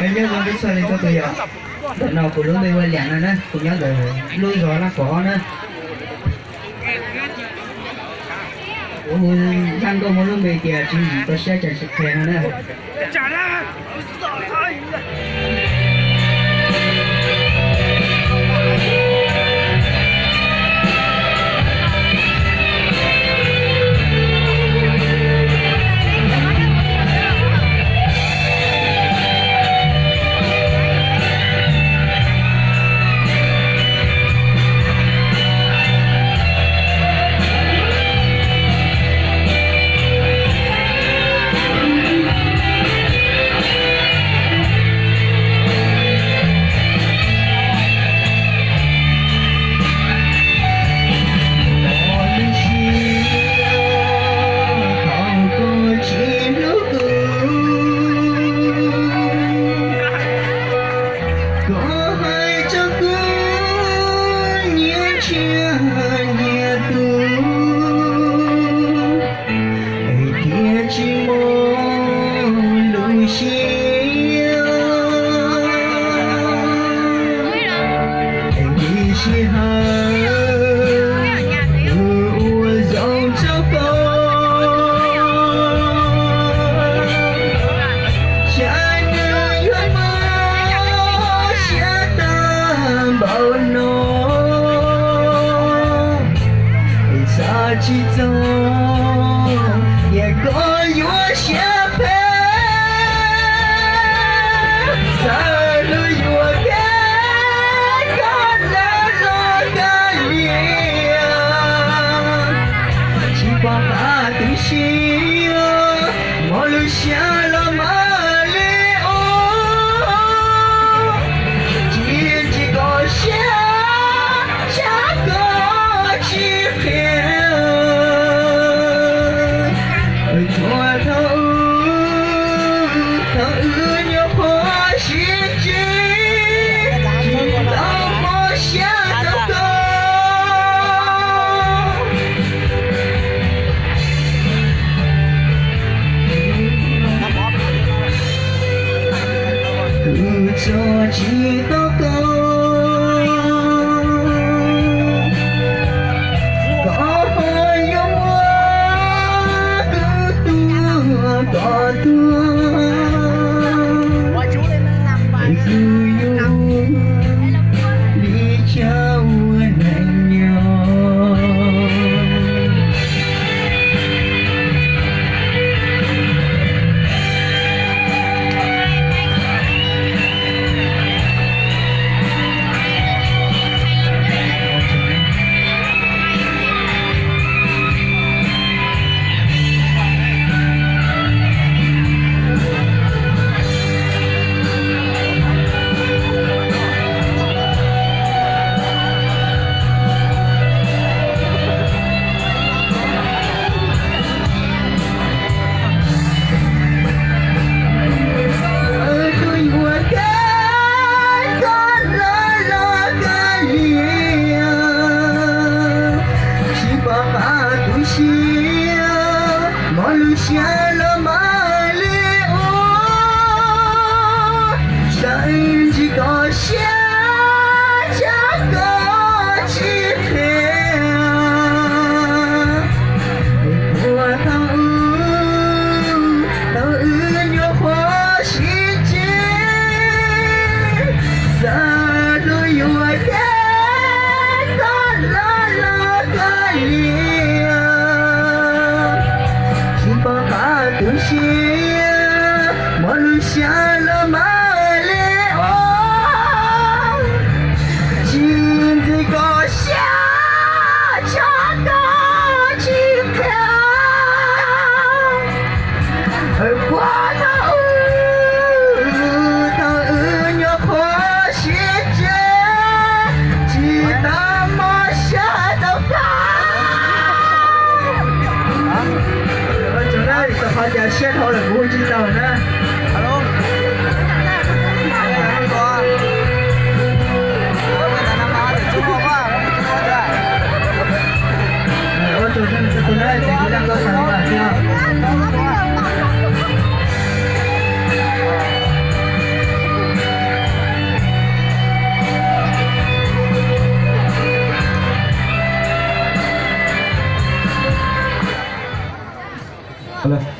Nyob zoo txhua leej txhua tus yom. Ntawm no kuv lub npe hu ua Liam no na, kuv nyob ntawm lub zos Laj Kos ob na. Kuv hu zaj nkauj muaj lub npe tias Tsis Yim Koj Siab Cas Tsis Qhia no na. Koj hais rau kuv nyias txhia nyias tus, es thiaj tsis mob lub siab. Es ntshe sij hawm kuv ua zoo rau koj, xyov nws yuav mob siab tag npaum no. Es xav tsis txog tias koj yuav siab phem, xav hlub yuam kev koj lawm los kawg li. Tsis pom qab tu siab, mob lub siab los mam li ua, tsis ntsim koj siab, tsam koj tsis qhia. Txhua thaum ub, thaum wb nyuam qhuav sib ntsib, tsis tau mob siab rau koj. Kuv tso tsis tau koj, koj ho yuav muab kuv tua kom tuag, kuv yuav li cas ua neej nyob. Tus yuav kev koj lawm los kawg li, tsis pom qab tu siab, mob lub siab los mam li ua, xav ntsim koj siab, tsam koj tsis qhia. Ua thaum ub, thaum wb nyuam qhuav sib ntsib, xav hlub yuam kev koj lawm los kawg li, tsis pom qab tu siab, mob lub siab los mam li ua, tsis ntsim koj siab, tsam koj tsis qhia. Ua thaum ub, thaum wb nyuam qhuav sib ntsib, tsis tau mob siab rau koj. Rau qhov tias siab dhau lawm kuv hu tsis tau na. Ua tsaug tus na, tus na, tus na, tus na. Alo.